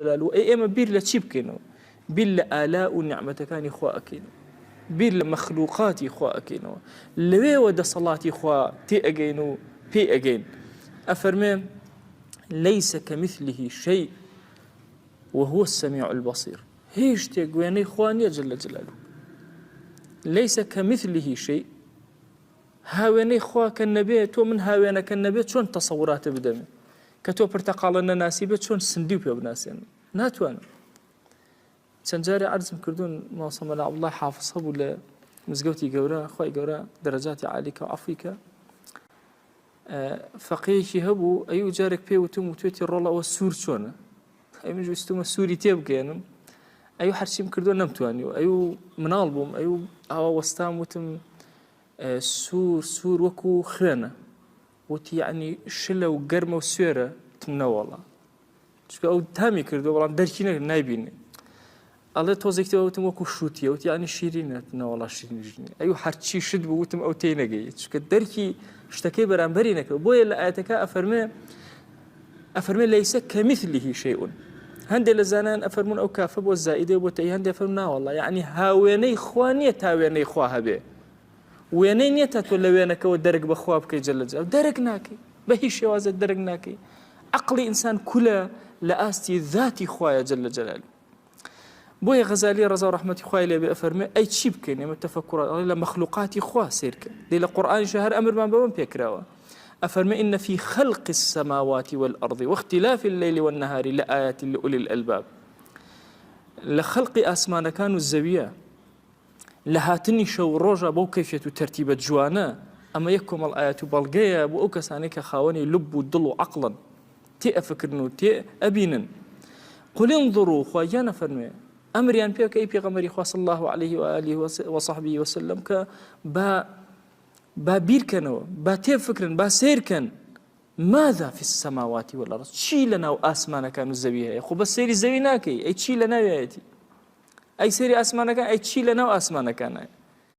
جلاله. ئەی ئێمە بیر لە چی بکەینەوە؟ بیر لە ئالا و نیعمەتەکانی خوا ئەکەینەوە، بیر لە مەخلوقاتی خوا ئەکەینەوە، لەوێوە دەسەڵاتی خوا تێ ئەگەین و پێی ئەگەین. ئەفەرمێ ليس كمثله شيء وهو السميع البصير. هیچ شتێک وێنەی خوا نییە جل جلاله. ليس كمثله شيء هاوێنەی خوا کە نەبێ تۆ من هاوێنەکە نەبێ چۆن تەسەوراتە بدەمێ کە تۆ پرتەقاڵە نەناسی بێ چۆن سندی و پێ بناسێنم ناتوانم چەند جارێ عەرزم کردوون مامۆستا مەلا عەبدوڵڵای حافظ هەبوو لە مزگەوتی گەورە خوای گەورە دەرەجاتی عالی کە عەفوی کە فەقێیەکی هەبوو ئەی و جارێک پێ وتم وتوێتی ڕۆڵ ئەوە سوور چۆنە ئەی منش ویستومە سووری تێ بگەێنم ئەی هەرچیم کردو نەمتوانی و ئەی و مناڵ بووم ئەی و ئاوا وەستام وتم سوور سوور وەکو خوێنە وتی یعنی شلە و گەرمە و سوێرە وتم نەوەڵا چونکە ئەو تامی کردو بەڵام دەرکی نەکرد نایبینێ ئەڵێ تۆزێک تێوە وتم وەکو شووتیە وتی یعنی شیرینە نەوەڵا شیرینیش نییە ئەو هەرچی شت بوو وتم ئەو تێی نەگەی چونکە دەرکی شتەکەی بەرامبەری نەکرد بۆیە لە ئاەتەکە ئەفەرمێ ئەفەرمێ لەیسە کەمیثلیه شەیء هەندێک لە زانایان ئەفەرمون ئەو کافە بۆ زائیدە بۆ تەی هەندێک فەرم ناوەڵا یعنی هاوێنەی خوا نییە تا وێنەی خوا هەبێ وێنەی نییە تا تۆ لە وێنەکەوە دەرک بە خوا بکەی جل جلاله دەرک ناکەی بە هیچ شێوازێک دەرک ناکەی عەقڵی ئینسان کولە لە ئاستی ذاتی خوایە جل جلاله بۆیە غەزالی ڕەزا و ڕەحمەتی خوای لێ بێ ئەفەرمێ ئەی چی بکەین ئێمە تەفەکوڕ ئەڵێ لە مەخلوقاتی خوا سەیرکە دەی لە قورئانیش هەر ئەمرمان بەوەم پێکراوە ئەفەرمێ إن في خلق السماوات والأرض واختلاف الليل والنهار لآيات لأولي الألباب لە خەلقی ئاسمانەکان و زەویە لە هاتنی شەو و ڕۆژە بەو کەیفیەت و تەرتیبە جوانە، ئەمە یەک کۆمەڵ ئایەت و بەڵگەیە بۆ ئەو کەسانەی کە خاوەنی لوب و دڵ و عەقڵن، تێ ئەفکرن و تێ ئەبینن. قل انظروا، خوا گیان ئەفەرموێ، ئەمریان پێ بکە ئەی پێغەمبەری خوا صلی اللە علیه و آله و صحبه وسلم کە با با بیرکەنەوە، با تێبفکرن، با سەیرکەن، ماذا فی السماوات والارض، چی لەناو ئاسمانەکان و زەوی هەیە، خۆ بەس سەیری زەوی ناکەی، ئەی چی لەناویایەتی؟ ئەی سەیری ئاسمانەکان ئەی چی لەناو ئاسمانەکانە؟